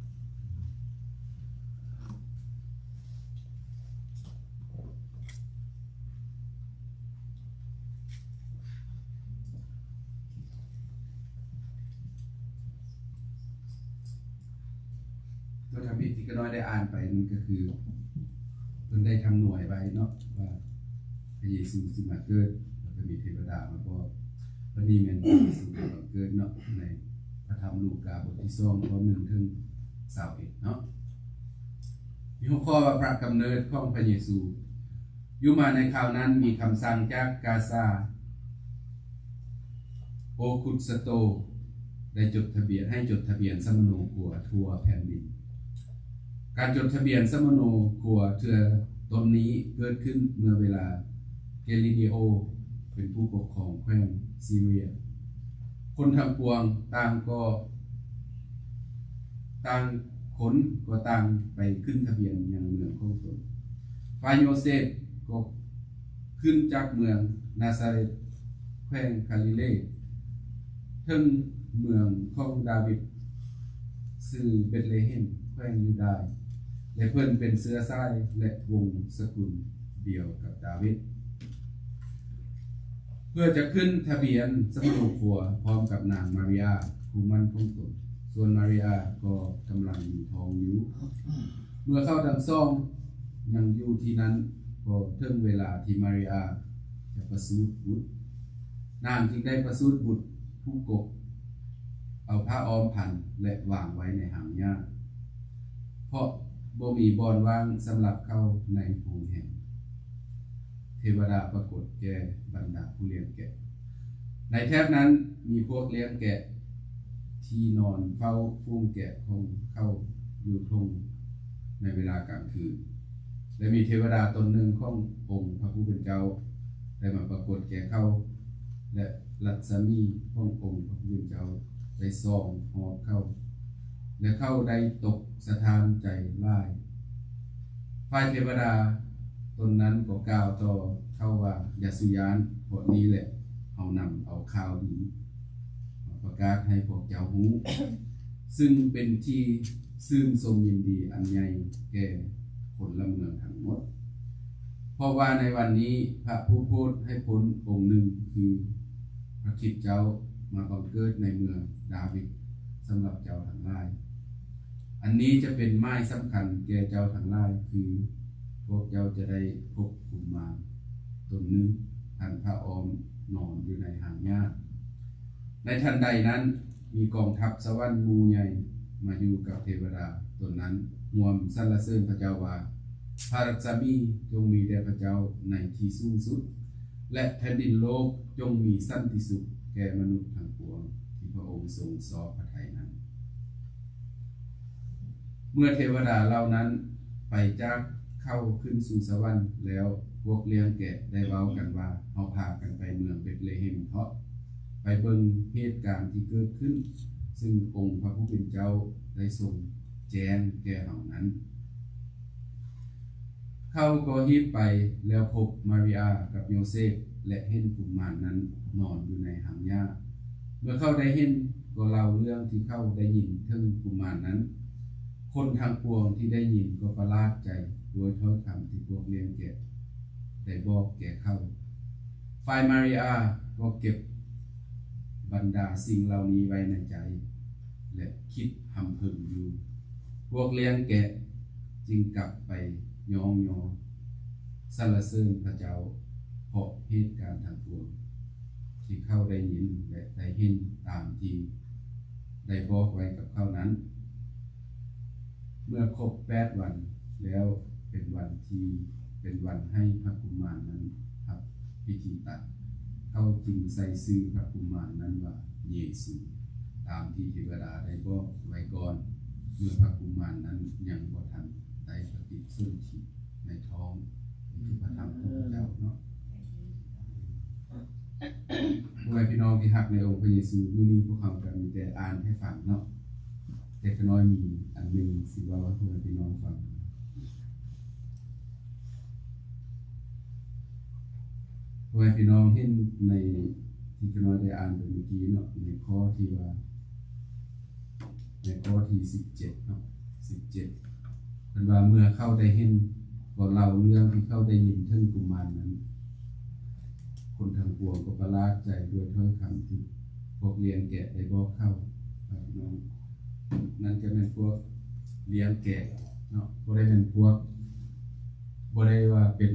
ຕົວທຳອິດທີ່ຂ້ານ້ອຍໄດ້ອ່ານໄປນັ້ນກໍຄື ເພິ່ນໄດ້ທຳນວຍໄວ້ເນາະ ວ່າພະເຢຊູຊິມາເກີດ ແລ້ວກໍມີເທວະດາມາບອກ. ອັນນີ້ແມ່ນພະເຢຊູມາບັງເກີດເນາະ ໃນພະທຳລູກາ ບົດທີສອງ ຂໍ້ ໜຶ່ງ ເຖິງ ຊາວເອັດ ເນາະ. ມີຫົວຂໍ້ວ່າ ພະກຳເນີດຂອງພະເຢຊູ. ຢູ່ມາໃນຄາວນັ້ນ ມີຄຳສັ່ງຈາກກາຊາ ໂອຄຸດສະໂຕ ໄດ້ຈົດທະບຽນ ໃຫ້ຈົດທະບຽນສຳມະໂນຄົວທົ່ວແຜ່ນດິນ. ການຈົດທະບຽນສຳມະໂນຄົວເທື່ອຕົ້ນນີ້ເກີດຂຶ້ນເມື່ອເວລາເກລີລີໂອ ເປັນຜູ້ປົກຄອງແຂວງຊີເຣຍ. ຄົນທັງປວງຕ່າງກໍ ຕ່າງຄົນກໍຕ່າງໄປຂຶ້ນທະບຽນຍັງເມືອງຂອງຕົນ. ຝ່າຍໂຍເຊບກໍຂຶ້ນຈາກເມືອງນາຊາເຣດ ແຂວງກາລີເລ ເຖິງເມືອງຂອງດາວິດ ຊື່ເບັດເລເຮັມ ແຂວງຢູດາ ແລະ ເພິ່ນເປັນເຊື້ອສາຍ ແລະ ວົງສະກຸນດຽວກັບດາວິດ. ເພື່ອຈະຂຶ້ນທະບຽນສຳມະໂນຄົວພ້ອມກັບນາງມາຣິອາ ຄູ່ໝັ້ນຂອງຕົນ, ສ່ວນມາຣິອາກໍກຳລັງມີທ້ອງຢູ່. ເມື່ອເຂົາທັງສອງຍັງຢູ່ທີ່ນັ້ນ, ກໍເຖິງເວລາທີ່ມາຣິອາຈະປະສູດບຸດ. ນາງຈຶ່ງໄດ້ປະສູດບຸດຜູ້ກົກ, ເອົາຜ້າອ້ອມພັນ ແລະ ວາງໄວ້ໃນຮາງຫຍ້າ, ເພາະບໍ່ມີບ່ອນວ່າງສຳລັບເຂົາໃນໂຮງແຮມ. ເທວະດາປາກົດແກ່ບັນດາຜູ້ລ້ຽງແກະ. ໃນແຖບນັ້ນມີພວກລ້ຽງແກະທີ່ນອນເຝົ້າຝູງແກະຂອງເຂົາຢູ່ທົ່ງໃນເວລາກາງຄືນ, ແລະ ມີເທວະດາຕົນໜຶ່ງຂອງອົງພະຜູ້ເປັນເຈົ້າໄດ້ມາປາກົດແກ່ເຂົາ, ແລະ ລັດສະໝີຂອງອົງພະຜູ້ເປັນເຈົ້າໄດ້ສ່ອງຮອດເຂົາ, ແລະ ເຂົາໄດ້ຕົກສະທ້ານໃຈຫຼາຍ. ຝ່າຍເທວະດາຕົນນັ້ນກໍກ່າວຕໍ່ເຂົາວ່າ, ຢ່າສູ່ຢ້ານ, ເພາະນີ້ແຫຼະເຮົານຳເອົາຂ່າວດີມາປະກາດໃຫ້ພວກເຈົ້າຮູ້, ຊຶ່ງເປັນທີ່ຊື່ນຊົມຍິນດີອັນໃຫຍ່ແກ່ພົນລະເມືອງທັງໝົດ. ເພາະວ່າໃນວັນນີ້ພະຜູ້ໂຜດໃຫ້ພົ້ນອົງໜຶ່ງ ຄືພະຄຣິດເຈົ້າ ມາບັງເກີດໃນເມືອງດາວິດສຳລັບເຈົ້າທັງຫຼາຍ. ອັນນີ້ຈະເປັນໝາຍສຳຄັນແກ່ເຈົ້າທັງຫຼາຍ, ຄືພວກເຈົ້າຈະໄດ້ພົບກຸມມານຕົນໜຶ່ງ ພັນຜ້າອ້ອມນອນຢູ່ໃນຮາງຫຍ້າ. ໃນທັນໃດນັ້ນ, ມີກອງທັບສະຫວັນໝູ່ໃຫຍ່ມາຢູ່ກັບເທວະດາຕົນນັ້ນ, ຮ່ວມສັນລະເສີນພະເຈົ້າວ່າ, ພະລັດສະໝີຈົ່ງມີແດ່ພະເຈົ້າໃນທີ່ສູງສຸດ, ແລະ ແຜ່ນດິນໂລກຈົ່ງມີສັນຕິສຸກແກ່ມະນຸດທັງປວງທີ່ພະອົງຊົງຊອບພະໄທນັ້ນ. ເມື່ອເທວະດາເຫຼົ່ານັ້ນໄປຈາກເຂົາຂຶ້ນສູ່ສະຫວັນແລ້ວ, ພວກລ້ຽງແກະໄດ້ເວົ້າກັນວ່າ, ເຮົາພາກັນໄປເມືອງເບັດເລເຮັມເທາະ, ໄປເບິ່ງເຫດການທີ່ເກີດຂຶ້ນ, ຊຶ່ງອົງພະຜູ້ເປັນເຈົ້າໄດ້ຊົງແຈ້ງແກ່ເຮົານັ້ນ. ເຂົາກໍຮີບໄປແລ້ວພົບມາຣິອາກັບໂຍເຊບ ແລະ ເຫັນກຸມມານນັ້ນນອນຢູ່ໃນຮາງຫຍ້າ. ເມື່ອເຂົາໄດ້ເຫັນກໍເລົ່າເລື່ອງທີ່ເຂົາໄດ້ຍິນເຖິງກຸມມານນັ້ນ. ຄົນທັງປວງທີ່ໄດ້ຍິນກໍປະຫຼາດໃຈດ້ວຍຖ້ອຍຄຳທີ່ພວກລ້ຽງແກະໄດ້ບອກແກ່ເຂົາ. ຝ່າຍມາຣິອາກໍເກັບບັນດາສິ່ງເຫຼົ່ານີ້ໄວ້ໃນໃຈ ແລະ ຄິດຮຳເພິງຢູ່. ພວກລ້ຽງແກະຈຶ່ງກັບໄປຍ້ອງຍໍສັນລະເສີນພະເຈົ້າ ເພາະເຫດການທັງປວງທີ່ເຂົາໄດ້ຍິນ ແລະ ໄດ້ເຫັນຕາມທີ່ໄດ້ບອກໄວ້ກັບເຂົານັ້ນ. ເມື່ອຄົບແປດວັນແລ້ວ ເປັນວັນທີ່ ເປັນວັນໃຫ້ພະກຸມານນັ້ນຮັບພິທີຕັດ. ເຂົາຈຶ່ງໃສ່ຊື່ພະກຸມານນັ້ນວ່າເຢຊູ, ຕາມທີ່ເທວະດາໄດ້ບອກໄວ້ກ່ອນ. ເມື່ອພະກຸມານນັ້ນຍັງບໍ່ທັນໄດ້ປະຕິສົນທິໃນທ້ອງ, ນີ້ຄືພະທຳຂອງພະເຈົ້າເນາະ. ພໍ່ແມ່ພີ່ນ້ອງທີ່ຮັກໃນອົງພະເຢຊູ, ມື້ນີ້ພວກເຮົາກໍມີແຕ່ອ່ານໃຫ້ຟັງເນາະ, ແຕ່ຂ້ານ້ອຍມີອັນໜຶ່ງຊິເວົ້າໃຫ້ພໍ່ແມ່ພີ່ນ້ອງຟັງ. ໃຫ້ພີ່ນ້ອງເຫັນໃນທີ່ຂ້ານ້ອຍໄດ້ອ່ານໄປເມື່ອກີ້ເນາະ ໃນຂໍ້ທີ່ວ່າ ໃນຂໍ້ທີສິບເຈັດເນາະ ສິບເຈັດ ເພິ່ນວ່າ ເມື່ອເຂົາໄດ້ເຫັນ ກໍເລົ່າເລື່ອງທີ່ເຂົາໄດ້ຍິນເຖິງກຸມານນັ້ນ ຄົນທັງປວງກໍປະຫຼາດໃຈດ້ວຍຖ້ອຍຄຳທີ່ພວກລ້ຽງແກະໄດ້ບອກເຂົາ. ພີ່ນ້ອງ ນັ້ນຈະແມ່ນພວກລ້ຽງແກະເນາະ ບໍ່ໄດ້ແມ່ນພວກ ບໍ່ໄດ້ວ່າເປັນ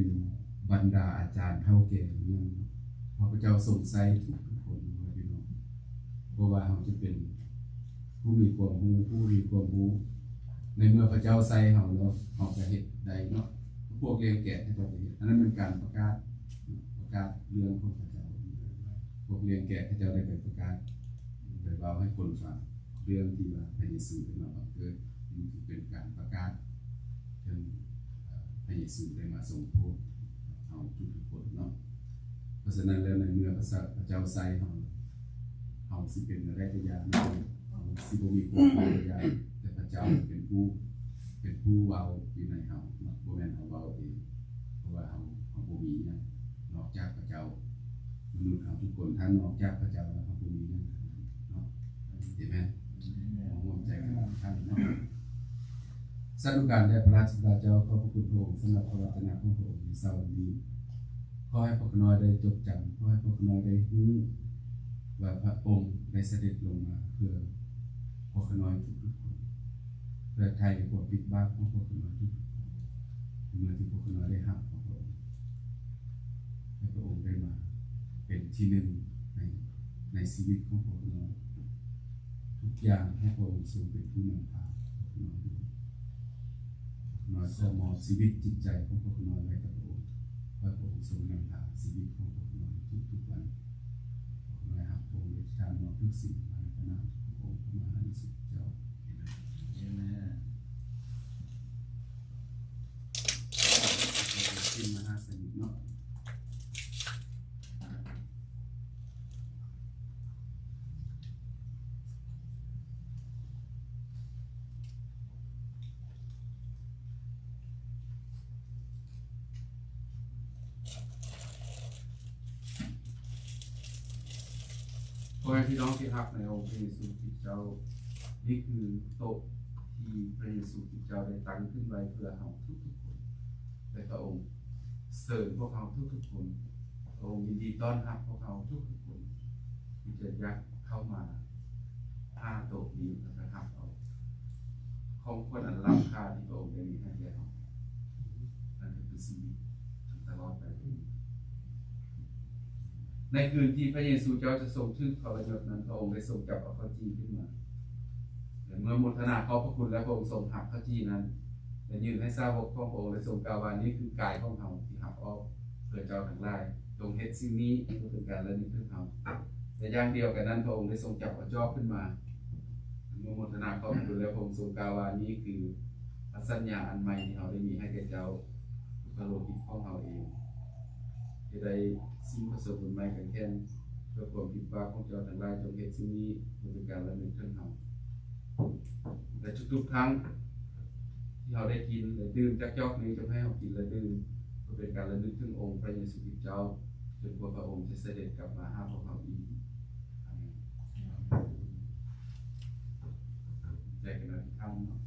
ບັນດາອາຈານເຖົ້າແກ່ອີ່ຫຍັງ. ພະເຈົ້າຊົງໃຊ້ທຸກໆຄົນ ພີ່ນ້ອງ ບໍ່ວ່າເຮົາຈະເປັນຜູ້ມີຄວາມຮູ້ ຜູ້ບໍ່ມີຄວາມຮູ້ ໃນເມື່ອພະເຈົ້າໃຊ້ເຮົາແລ້ວ ເຮົາກໍເຮັດໄດ້ເນາະ. ພວກລ້ຽງແກະເຂົາເຈົ້າໄປເຮັດ ອັນນັ້ນແມ່ນການປະກາດ ປະກາດເລື່ອງຂອງພະເຈົ້າ. ພວກລ້ຽງແກະເຂົາເຈົ້າໄດ້ໄປປະກາດ ໄປເວົ້າໃຫ້ຄົນຟັງ ເລື່ອງທີ່ວ່າພະເຢຊູໄດ້ມາບັງເກີດ. ນີ້ຄືເປັນການປະກາດເຖິງ ເອີ ພະເຢຊູໄດ້ມາຊົງໂປດເຮົາທຸກໆຄົນເນາະ. ເພາະສະນັ້ນແລ້ວ ໃນເມື່ອພະເຈົ້າໃຊ້ເຮົາ ເຮົາຊິເປັນແນວໃດກໍຢ່າເນາະ ເຮົາຊິບໍ່ມີຄວາມຮູ້ກໍຢ່າ ແຕ່ພະເຈົ້າເປັນຜູ້ ເປັນຜູ້ເວົ້າຢູ່ໃນເຮົາເນາະ ບໍ່ແມ່ນເຮົາເວົ້າເອງ. ເພາະວ່າເຮົາ ເຮົາບໍ່ມີຫຍັງນອກຈາກພະເຈົ້າ. ມະນຸດເຮົາທຸກຄົນ ຖ້ານອກຈາກພະເຈົ້າແລ້ວ ເຮົາບໍ່ມີຫຍັງທັງນັ້ນເນາະ. ເອເມນ. ເຮົາຮ່ວມໃຈກັນກັບທ່ານເນາະ. ສາທຸການແດ່ພະລາຊະບິດາເຈົ້າ, ຂອບພະຄຸນພະອົງສຳລັບພະວັດຈະນະຂອງພະອົງໃນເຊົ້າວັນນີ້. ຂໍໃຫ້ພວກຂ້ານ້ອຍໄດ້ຈົດຈຳ, ຂໍໃຫ້ພວກຂ້ານ້ອຍໄດ້ຮູ້ວ່າພະອົງໄດ້ສະເດັດລົງມາເພື່ອພວກຂ້ານ້ອຍທຸກໆຄົນ, ເພື່ອໄຖ່ຄວາມຜິດບາບຂອງພວກຂ້ານ້ອຍທຸກໆຄົນ. ໃນເມື່ອທີ່ພວກຂ້ານ້ອຍໄດ້ຮັບຂອງພະອົງ, ໃຫ້ພະອົງໄດ້ມາເປັນທີໜຶ່ງໃນ ໃນຊີວິດຂອງພວກຂ້ານ້ອຍ. ທຸກຢ່າງໃຫ້ພະອົງຊົງເປັນຜູ້ນຳພາພວກຂ້ານ້ອຍດ້ວຍ. ຂ້ານ້ອຍຂໍມອບຊີວິດຈິດໃຈຂອງພວກຂ້ານ້ອຍໄວ້ກັບພະອົງ, ຂໍໃຫ້ພະອົງຊົງນຳພາຊີວິດຂອງພວກຂ້ານ້ອຍທຸກໆວັນ. ຂໍໃຫ້ຮັບພະອົງເດຊະທານມອບທຸກສິ່ງມາໃນພະນາມຂອງພະອົງພະມະຫາເອກະສິດເຈົ້າ. ເອເມນ. ເປັນມະຫາສະນິດເນາະ. ພໍ່ແມ່ພີ່ນ້ອງທີ່ຮັກໃນອົງພະເຢຊູຄຣິດເຈົ້າ, ນີ້ຄືໂຕະທີ່ພະເຢຊູຄຣິດເຈົ້າໄດ້ຕັ້ງຂຶ້ນໄວ້ເພື່ອເຮົາທຸກໆຄົນ. ແລະ ພະອົງເຊີນພວກເຮົາທຸກໆຄົນ, ພະອົງຍິນດີຕ້ອນຮັບພວກເຮົາທຸກໆຄົນທີ່ຈະຢາກເຂົ້າມາຫາໂຕະນີ້ ແລະ ໄປຮັບເອົາຂອງຂວັນອັນລ້ຳຄ່າທີ່ພະອົງໄດ້ມີໃຫ້ແກ່ເຮົາ, ນັ້ນກໍຄືຊີວິດ ຕະຫຼອດໄປ. ໃນຄືນທີ່ພະເຢຊູເຈົ້າຈະຊົງຖືກທໍລະຍົດນັ້ນ, ພະອົງໄດ້ຊົງຈັບເອົາເຂົ້າຈີ່ຂຶ້ນມາ ແລະ ເມື່ອໂມທະນາຂອບພະຄຸນແລ້ວ, ພະອົງຊົງຫັກເຂົ້າຈີ່ນັ້ນ ແລະ ຍື່ນໃຫ້ສາວົກຂອງພະອົງ ແລະ ຊົງກ່າວວ່າ, ນີ້ຄືກາຍຂອງເຮົາທີ່ຫັກອອກເພື່ອເຈົ້າທັງຫຼາຍ, ຈົ່ງເຮັດສິ່ງນີ້ເພື່ອເປັນການລະນຶກເຖິງເຮົາ. ແລະ ຢ່າງດຽວກັນນັ້ນ, ພະອົງໄດ້ຊົງຈັບເອົາຈອກຂຶ້ນມາ ເມື່ອໂມທະນາຂອບຄຸນແລ້ວ, ພະອົງຊົງກ່າວວ່າ, ນີ້ຄືພະສັນຍາອັນໃໝ່ທີ່ເຮົາໄດ້ມີໃຫ້ແກ່ເຈົ້າ, ພະໂລຫິດຂອງເຮົາເອງ ຈະໄດ້ສິ້ນປະສົມບຸນໃໝ່ກັນແຂ່ງ ເພື່ອຄວາມຜິດບາບຂອງເຈົ້າທັງຫຼາຍ. ຈົ່ງເຮັດສິ່ງນີ້ເພື່ອເປັນການລະນຶກເຖິງເຮົາ. ແລະ ທຸກໆຄັ້ງທີ່ເຮົາໄດ້ກິນ ແລະ ດື່ມຈາກຈອກນີ້, ຈົ່ງໃຫ້ເຮົາກິນ ແລະ ດື່ມ ເພື່ອເປັນການລະນຶກເຖິງອົງພະເຢຊູຄຣິດເຈົ້າ, ຈົນກວ່າພະອົງຈະສະເດັດກັບມາຫາພວກເຮົາອີກ. ອາເມນ. ໃຈກັນອະທິຖານເນາະ.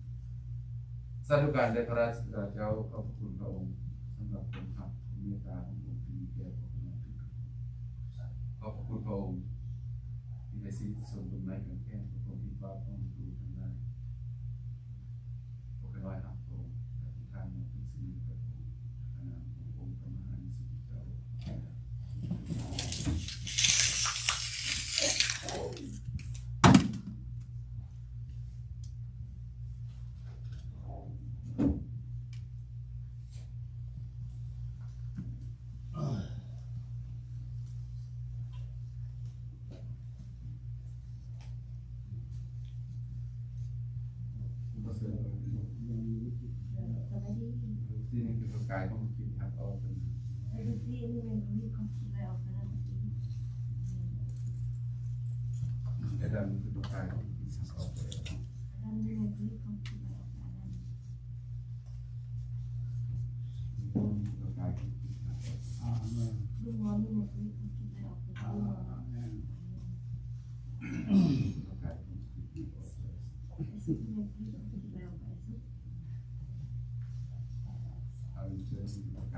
ສາທຸການແດ່ພະລາຊະບິດາເຈົ້າ, ຂອບພະຄຸນພະອົງສຳລັບຄວາມຮັກ, ຄວາມເມດຕາຂອງພະອົງທີ່ມີແກ່ພວກເຮົາທຸກໆຄົນ. ຂອບພະຄຸນພະອົງທີ່ໄດ້ສິ້ນປະສົມບຸນໃໝ່ກັນແຂ່ງ ເພື່ອຄວາມຜິດບາບຂອງລູກໆທັງຫຼາຍ. ພວກຂ້ານ້ອຍຮັບພະອົງ ແລະ ອະທິຖານມອບທຸກສິ່ງໃຫ້ແກ່ພະອົງ ໃນນາມຂອງອົງພະມະຫາເອກະສິດເຈົ້າ.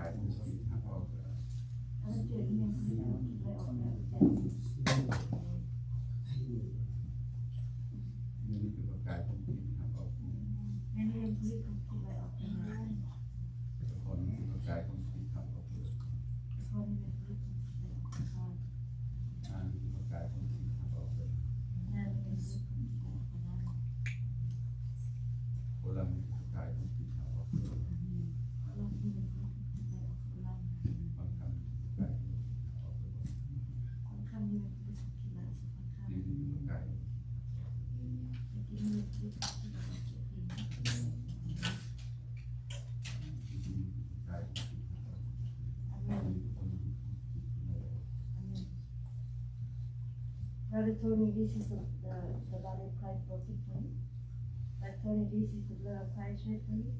ກາຍຂອງຈິດຮັບເອົາເດີ. ແມ່ນຄືປະກາຍຂອງຈິດຮັບເອົາເດີ. ແມ່ນຄືປະກາຍຂອງຈິດຮັບເອົາເດີ. ແມ່ນຄືປະກາຍຂອງຈິດຮັບເອົາເດີ. ແມ່ນຄືປະກາຍຂອງຈິດຮັບເອົາເດີ. ແມ່ນຄືປະກາຍຂອງຈິດຮັບເອົາເດີ. ແມ່ນຄືປະກາຍຂອງຈິດຮັບເອົາເດີ. Brother Tony, this is the, the, the body of Christ broken for you. Brother Tony, this is the blood of Christ shed for you.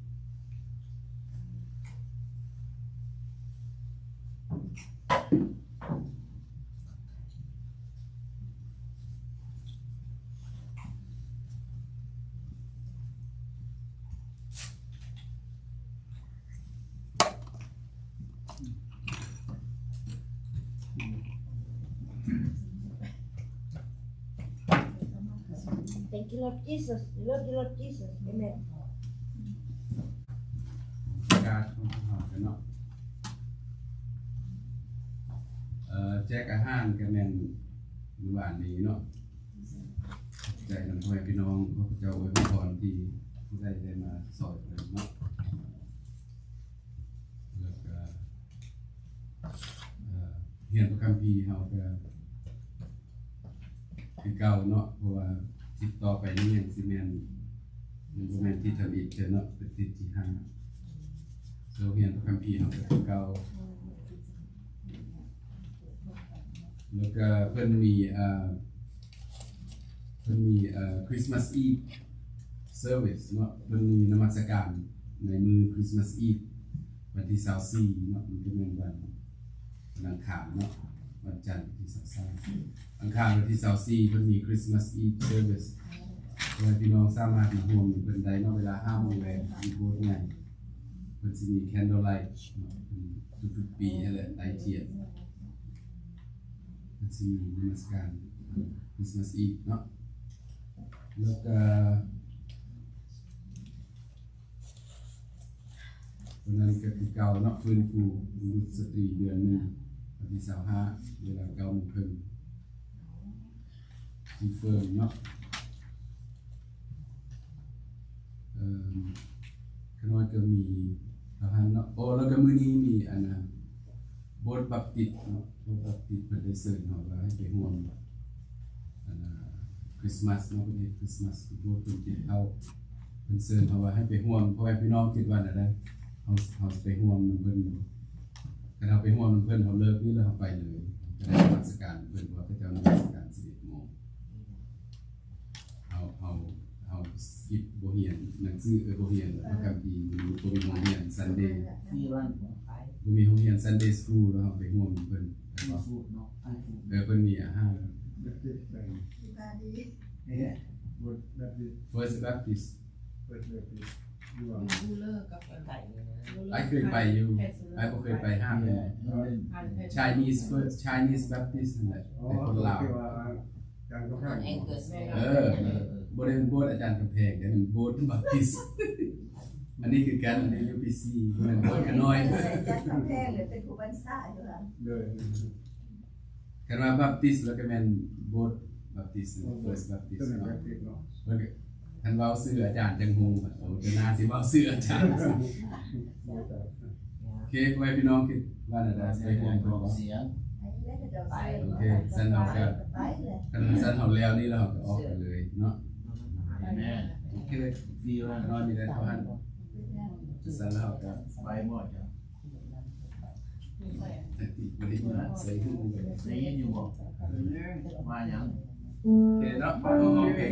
Thank you, Lord Jesus. We love you, Lord Jesus. Amen. ປະກາດຂອງພວກເຮົາກັນເນາະ ເອີ ແຈກອາຫານກໍແມ່ນມື້ວານນີ້ເນາະ. ຂອບໃຈນຳພໍ່ແມ່ພີ່ນ້ອງ ຂອບເຈົ້າອວຍພອນທີ່ຜູ້ໃດໄດ້ມາຊ່ອຍເພິ່ນເນາະ. ແລ້ວກໍ ເອີ ຮຽນພະຄຳພີເຮົາກໍຄືເກົ່າເນາະ ເພາະວ່າທິດຕໍ່ໄປນີ້ຍັງຊິແມ່ນ ຍັງບໍ່ແມ່ນທິດທຳອິດເທື່ອເນາະ ເປັນທິດທີຫ້າ. ແລ້ວຮຽນພະຄຳພີເຮົາກໍຄືເກົ່າ. ແລ້ວກໍເພິ່ນມີ ເອີ ເພິ່ນມີ ເອີ Christmas Eve Service ເນາະ ເພິ່ນມີນະມັດສະການໃນມື້ Christmas Eve ວັນທີຊາວສີ່ເນາະ ມັນກໍແມ່ນວັນ ວັນອັງຄານເນາະ ວັນຈັນວັນທີຊາວສາມ ອັງຄານວັນທີຊາວສີ່ ເພິ່ນມີ Christmas Eve Service ເພື່ອໃຫ້ພີ່ນ້ອງສາມາດມາຮ່ວມນຳເພິ່ນໄດ້ເນາະ ເວລາຫ້າໂມງແລງ ຢູ່ໂບດໃຫຍ່. ເພິ່ນຊິມີ candlelight ເນາະ ເປັນທຸກໆປີຫັ້ນແຫຼະ ໄຕ້ທຽນ. ເພິ່ນຊິມີນະມັດສະການ Christmas Eve ເນາະ ແລ້ວກະ ຕອນນັ້ນກໍຄືເກົ່າເນາະ ຟື້ນຟູບຸລຸດສະຕີເດືອນໜຶ່ງ ວັນທີຊາວຫ້າ ເວລາເກົ້າໂມງເຄິ່ງ ທີ່ເຟີມເນາະ. ເອີ ຂະນ້ອຍກໍມີເທົ່າຫັ້ນເນາະ. ໂອ້ ແລ້ວກໍມື້ນີ້ມີອັນນ່າ ໂບດບັບຕິດເນາະ ໂບດບັບຕິດເພິ່ນໄດ້ເຊີນເຮົາວ່າໃຫ້ໄປຮ່ວມ ອັນນ່າ ຄຣິສມາສເນາະ ເພິ່ນເຮັດຄຣິສມາສ ໂບດເພິ່ນກິນເຂົ້າ ເພິ່ນເຊີນເຮົາວ່າໃຫ້ໄປຮ່ວມ. ພໍ່ແມ່ພີ່ນ້ອງຄິດວ່າແນວໃດ? ເຮົາ ເຮົາຊິໄປຮ່ວມນຳເພິ່ນບໍ່? ຄັນເຮົາໄປຮ່ວມນຳເພິ່ນ ເຮົາເລີກນີ້ແລ້ວເຮົາໄປເລີຍ ກໍໄດ້ນະມັດສະການເພິ່ນ ເພາະວ່າເຂົາເຈົ້ານະມັດສະການສິບເອັດໂມງ. ເຮົາ ເຮົາ ເຮົາສະກິບບໍ່ຮຽນໜັງສື ເອີ ບໍ່ຮຽນພະຄຳພີ ບໍ່ມີໂຮງຮຽນ Sunday ບໍ່ມີໂຮງຮຽນ Sunday School ແລ້ວເຮົາໄປຮ່ວມນຳເພິ່ນ ເອີ ເພິ່ນມີອາຫານ First Baptist ອ້າຍເຄີຍໄປຢູ່ ອ້າຍບໍ່ເຄີຍໄປຫ້າງເທື່ອ. Chinese First Chinese Baptist ນັ້ນແຫຼະ ແຕ່ຄົນລາວ. ເອີ ບໍ່ໄດ້ເປັນໂບດອາຈານກຳແພງ ແຕ່ເປັນໂບດບັບຕິດ. ອັນນີ້ຄືກັນ ອັນນີ້ຢູ່ປີສີ່ ບໍ່ແມ່ນໂບດຂະນ້ອຍ. ກຳແພງເລີຍ ເປັນຜູ້ບັນຊາຢູ່ຫັ້ນ. ຄັນວ່າບັບຕິດແລ້ວກໍແມ່ນໂບດບັບຕິດ First Baptist ເນາະ. ຄັນເວົ້າຊື່ອາຈານຈັ່ງຮູ້ ໂອ ຈະໜ້າຊິເວົ້າຊື່ອາຈານ. ໂອເຄ ພໍ່ແມ່ພີ່ນ້ອງຄິດວ່າແນວໃດ ຊິໄປຮ່ວມເພິ່ນບໍ່? ໂອເຄ ຊັ້ນເຮົາກໍ ຄັນຊັ້ນເຮົາແລ້ວນີ້ແລ້ວເຮົາກໍອອກໄປເລີຍເນາະ. ໂອເຄ ດີວ່ານອນຢູ່ໃນເທົ່າຫັ້ນ ຊັ້ນແລ້ວເຮົາກໍໄປບໍ່. ໄດ້ຍິນຢູ່ບໍ່? ວ່າຫຍັງ? ໂອເຄເນາະ ເຮົາຮ້ອງເພງ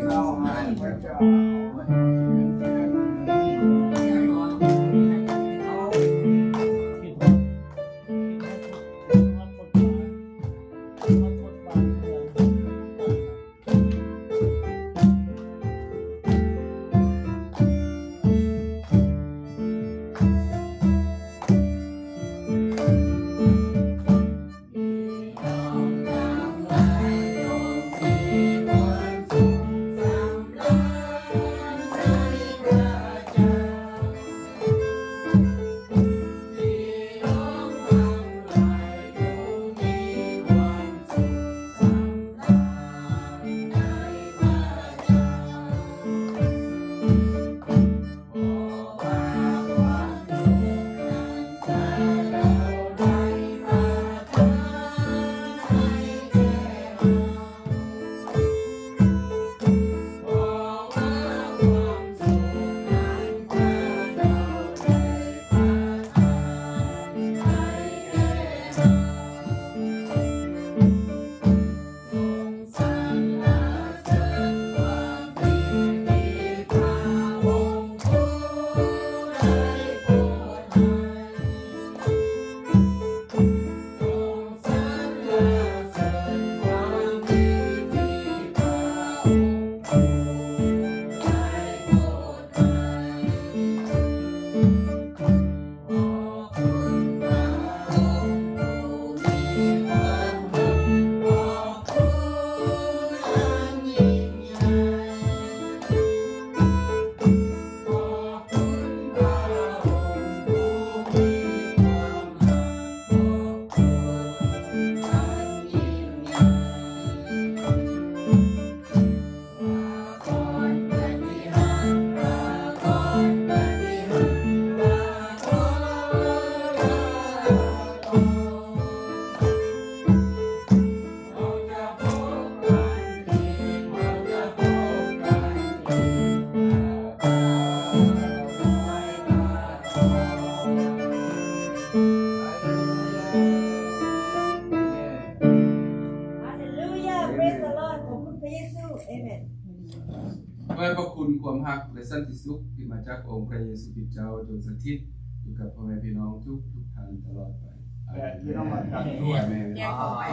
ຂໍໃຫ້ພະຄຸນ ຄວາມຮັກ ແລະ ສັນຕິສຸກ ທີ່ມາຈາກອົງພະເຢຊູຄຣິດເຈົ້າ ຈົ່ງສະຖິດຢູ່ກັບພໍ່ແມ່ພີ່ນ້ອງທຸກໆທ່ານຕະຫຼອດໄປ. ແລະ ພີ່ນ້ອງ ອາເມນ. ອາເມນ. ແລະ ຂໍໃຫ້